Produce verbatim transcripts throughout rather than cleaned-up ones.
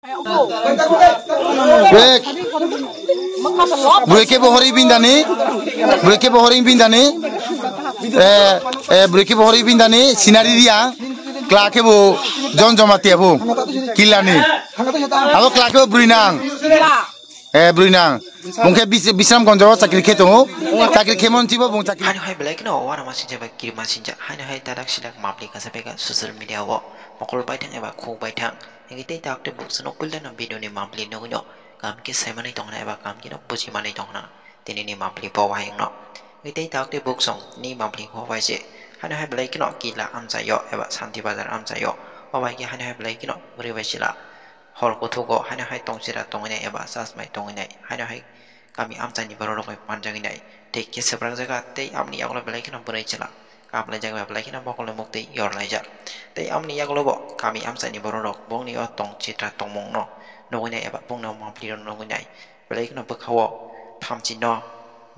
Wek. Bwrwi khe bo hori bindani. Bwrwi khe bo hori bindani. Eh, eh, bwrwi khe bo hori bindani. Sinari riya. Kla khe bo John Jamatia bo. Killani. Abo kla khe bo bwrwi nang. Eh, bwrwi nang. Bung khe Bis-, Bisram Gonjo o chakri khe tongo. Chakri khe mon chibo bung chakri. Haino hai belai kheno wara ma sinjak bai kiri ma sinjak. Haino hai tadak sidak mapli kasa bega social media o mokol bai thang eba khuk bai thang. Hingke tei tak tei buk swnok kulda no video ni mapli nugui no. Kam khe sai manwi tongna eba kam khe no buji manwi tongna. Tini ni mapli bo wahai wngno. Hingke tei tak tei buk song ni mapli bo wahai se. Haino hai belai kheno kila amchai yo eba Santi Bazar amchai yo. O bai khe haino hai belai kheno bwrwi bai sila. Hor kuthugo haino hai tong sira tongwi nai eba chasmai tongwi nai, haino hai kami amchaini borok rok bai manjagwi nai. Thik khe swprak jaga tei aboni yagulo belai kheno bwrwi chwla kaplaijak bai belai kheno bokolni muktwi yorlaijak. Tei aboni yagulo bo kami amchaini borok rok bongni o tong sitra tongmung no nugwi nai eba bongni o mapli rok nugwi nai. Belai kheno bwkha o thamchi no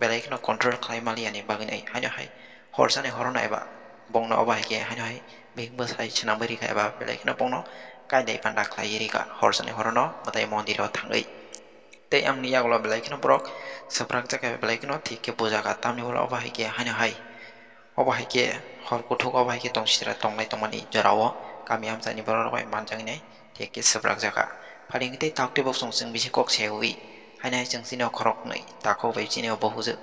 belai kheno control khlai maliya ni bagwi nai, haino hai Horsani horono eba bongno obo hai khe haino hai bihik bwsai swnamwi rikha eba belai kheno bongno kaidai panda khlaiwi rikha horsani horono mwtai mondiro thangwi. Tei amni yagulo belai kheno borok swprak jakha belai kheno thik khe bujaka tamni ulo obo hai khe haino hai. Obo hai khe hor kuthuk obo hai khe tong sitra tonglai tongmani jorao kami amchaini borok rok bai manjaknai thik khe swprak jakha. Phaling tei tok tei bosong chwng bisi kok sewi haino hai chwng chini o khoroknwi takhuk bai chini o bohujwk.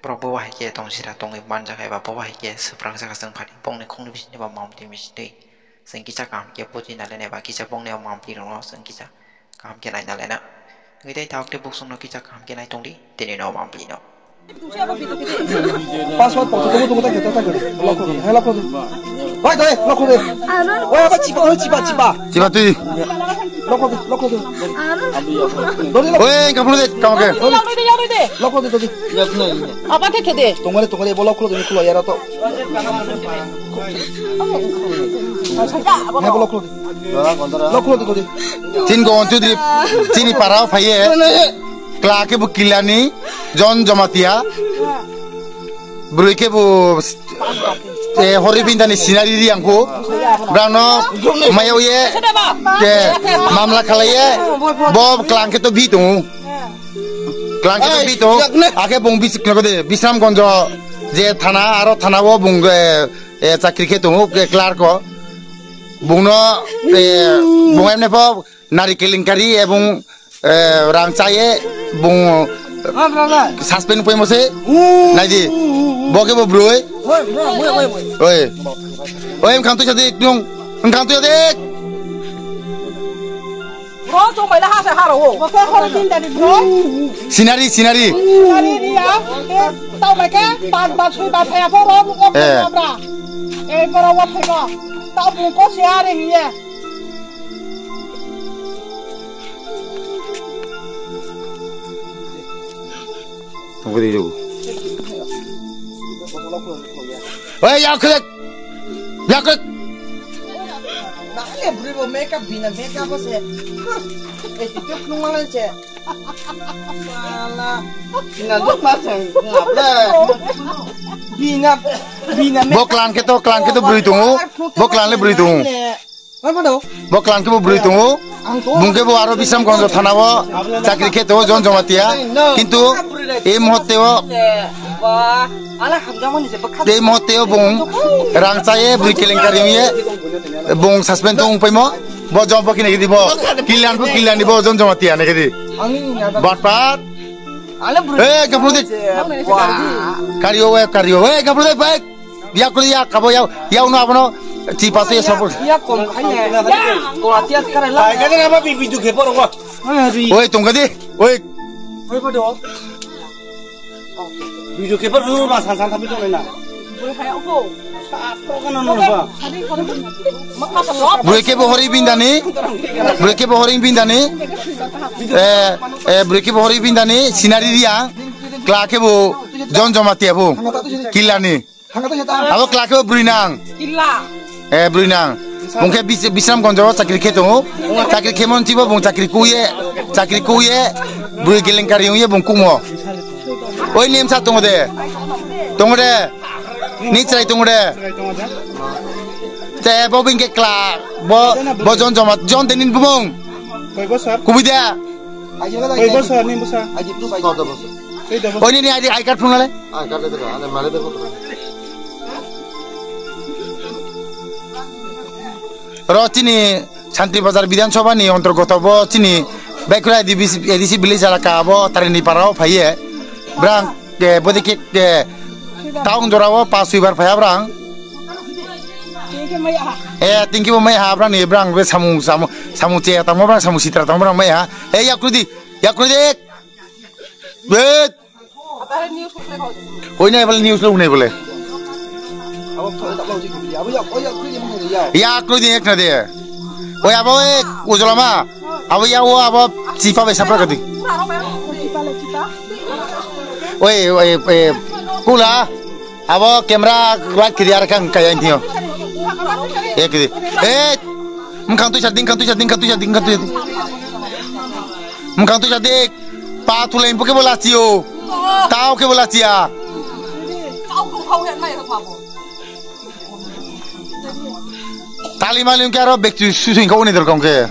Borok bo bahai khe tong sira tongwi manjak eba bo bahai khe swprak jaga chwng phani bongni khungni bisingni ba mamtwi bisingtwi chwng kisa kaham khe buji nalai nai ba kisa bongni o mamtwi rokno chwng kisa kaham khe nai nalai na. Wngwi tei tabuk tei buk chwngno kisa kaham khe nai tongdi tini no mamtwi no. Password pokto tongo tongo ta khe ta ta khe. Lock kho de. He lock kho de. Oi doi lock kho de. Oi aba chiba oi chiba chiba. Chiba twi. Lock kho de lock kho de. Dori lock. Oi kapno de kamo khe. Dori. Lock kho de dori. Apa khe khe de. Tongore tongore bo lock kho de khulo yara to. He bo lock kho de. Lock kho de dori. Tin go on chudri. Chini para phaiye. Kla khe bo kilani John Jamatia. Bwrwi khe bo, eh, hori bintani sinari ri ang kho. Brano maya uye, eh, mamla khalaiye. Bo klang khe to bi tongo. Klang khe to bi tongo. Akhe bung bisik khe de Bisramgonjo je thana aro thana o bung, eh, eh, chakri khe tongo, eh, clerk o. Bungno, eh, bung emne pho nari kelinkari ebong, eh, rang chaye bung suspend paimo se. Naidi. Bo khe bo broi. Oi. Oi, wngkha twi sadik nung. Wngkha twi sadik. Bro, chong bai la ha se ha ro. Bo khe horo din dani bro. Sinari, sinari. Sinari ri ya. Tau bai khe, pan, pan, sui, pan, thaya, bro, bro, bro, bro. Eh, bro, wa thai ko. Tau bung ko se are hiye. Tunggu di jauh. Hei, ya klik. Ya klik. Nale bro bo makeup bina makeup ase. Eh, itu nungala se. Sala. Bina jok masang. Bina, bina. Bo klang khe to, klang khe to bwrwi tongo. Bo klang le bwrwi tongo. Bo klang khe bo bwrwi tongo. Bung khe bo aro Bisramganj thana o chakri khe tongo John Jamatia. Kintu ei muhurte o, ei muhurte o bung rang chaye bwrwi kelenkari wngye bung suspend tong paimo. Bo job bo kini gidi bo. Kilian bo kilian di bo John Jamatia ne gidi. Batpat. Hey, kapro de. Kario, eh, kario. Hey, kapro de, bike. Ya kuli ya kabo ya, ya uno abono chipa to ya support. Ya kom khai ne. Ko atia kare la. Ai, kada apa bi bidu ke poro ko. Oi, tong kadi. Oi. Oi, bodo. Bidu ke poro ma san san tapi to na. Bwrwi khe bo hori bindani, bwrwi khe bo hori bindani, eh, eh, bwrwi khe bo hori bindani, sinari riya, kla khe bo John Jamatia bo, kilani. Abo kla khe bo bwrwi nang. Eh, bwrwi nang. Bung khe Bis-, Bisramganj o chakri khe tongo. Chakri khe mon chibo bung chakri kuye, chakri kuye, bwrwi kelenkari wngye bung kumo. Oi, nemsa tongo de. Tongo de. Ni chwrai tongo de. Te bo bini khe kla, bo, bo John Jamatia, John de nini bumung. Koi bosor? Kubui da? Koi bosor ni bwsa? Koi da bosor? Oi, ni, ni, I D, I card phunale. Ro chini Shanti Bazar Bidhan Sabha ni ontorgoto bo chini Baikura A D C, A D C village elaka bo Tarini Para o phaiye. Brang, eh, bodi ke, eh, town jora o pas suibar phaiya brang. Eh, tingki bo mai ha brang ni brang be samung, samung, samung che tamo brang, samung sitra tamo brang mai ha. Eh, yakrudi, yakrudi. Wait. Oi nai bole news lo nai bole. Ya kroi din ek na de. Oi abo ek ujolama. Abo ya o abo chipa bai sapra kadi. Oi oi oi kula. Abo camera light kiri ar kang kaya intio. Ek di. Eh. Mkhang tu sading, khang tu sading, khang tu sading, khang tu sading. Mkhang tu sading. Pa thulai bo kebo lachio. Tao kebo lachia. Tali mali ke aro bekti susu ingkau ni dorkong ke.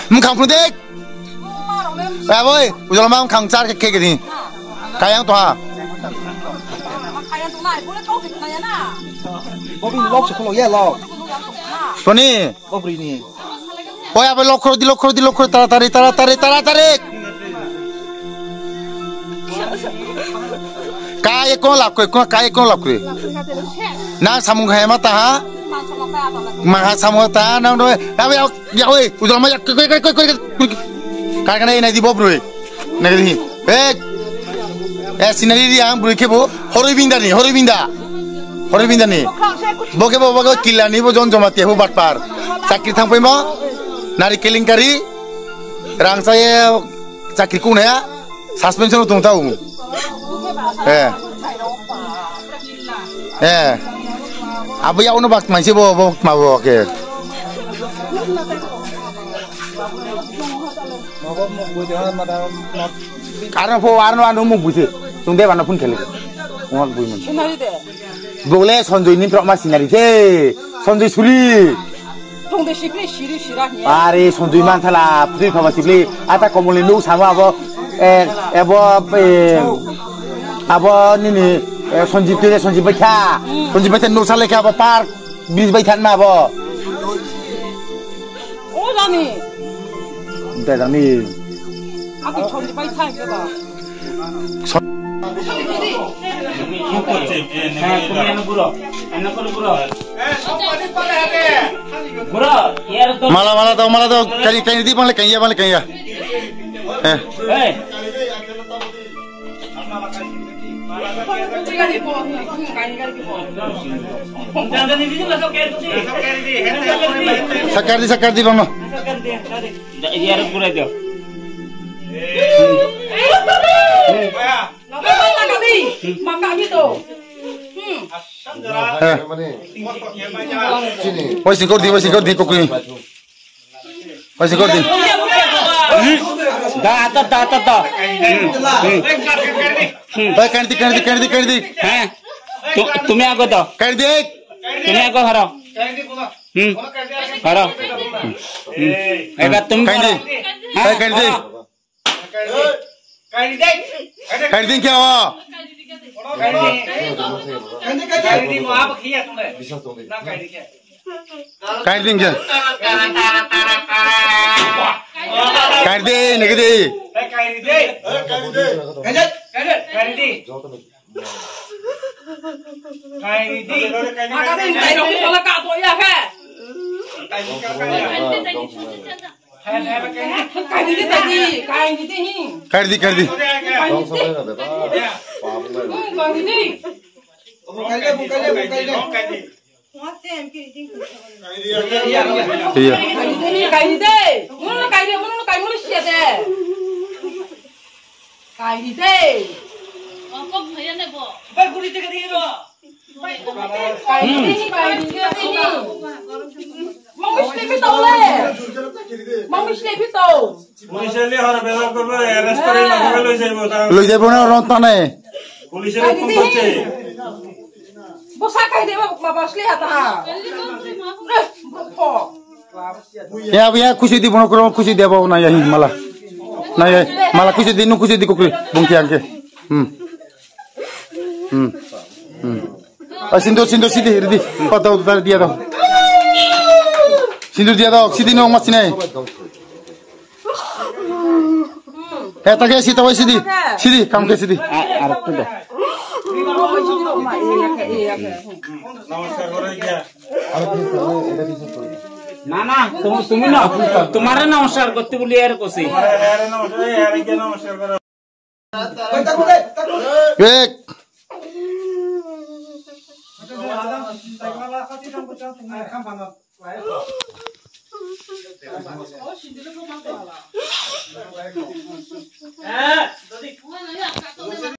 Mkhang phun dek. Aboi, ujol ma mkhang char ke ke ni. Kayang to ha. Bobi lok se khulok ya lok. Toni. Bob rini. Oi, abe lokhro di, lokhro di, lokhro, taratari, taratari, taratari. Kai kono lakre, kono kai kono lakre. Na samung hai mata ha? Maha samung ta, nang do. Abe ya, ya, oi, ujol ma ya, koi, koi, koi, koi, koi. Kai kana ina di bob roi. Nagadi. Eh. Eh, sinari ri ang buri kebo. Horoi binda ni, horoi binda. Horoi binda ni. Bo kebo, bo kebo killa ni, bo jon joma te, bo batpar. Chakri thang pai mo. Nari kelinkari. Rang sa ye chakri kun ya. Suspension tung tau. Eh. Eh. Abu ya unu bak mansi bo, bo ma bo ke. Arno pho, arno, arno muk buise. Tung de bana phun khele. Ngok bui mun. Sinari de. Bole Sanjoy ni prok ma sinari se. Sanjoy suri. Tung de sipri siri sira ni. Are Sanjoy man thala, putri phaba sipli. Ata komol ni nuk sama abo. Eh, abo, eh, abo nini, eh, Sanjib tu de Sanjib bacha. Sanjib bacha nuk sale kha abo park. Bridge bai thanma abo. O jani. Dai jani. Ati chori bai thai ke ba. Mala, mala daw, mala daw. Kani, kani di, mala kani ya, mala kani ya. Eh. Sakar di, sakar di, bang. Eh. Wai singkor di, wai singkor di, kokri. Paisa kau din. Da, da, da, da, da. Hmm. Hmm. Hmm. Bai, kanti, kanti, kanti, kanti. Hah? Tu, tumi ago to. Kanti. Tumi ago haro. Hmm. Haro. Hmm. Eba tumi kanti. Haro. Haro. Bai, kanti. Haro. Kaiding kya ho? Kaiding kya? Kaiding, nigidi. Kaidi, kaidi. Iya. Police le hora bezar korbo, arrest kore na hora loi jaibo ta. Loi jaibo na ron tane. Police le phone korche. Bosa kai de baba sle hata. Eh, bopho. Ya, ya, kusi di bono kuro, kusi di abo na ya hi mala. Na ya, mala kusi di, nu kusi di kukri, bungki angke. Hmm. Hmm. Hmm. Ah, sindur, sindur, sidi, ridi. Patau, tar dia dong. Sindur dia dong, sidi nong mas sinai. Eh, take sita wai sidi. Sidi, kam ke sidi. না না, তুমি তুমি না, তোমারে নমস্কার করতে বলি আর কসি। এক।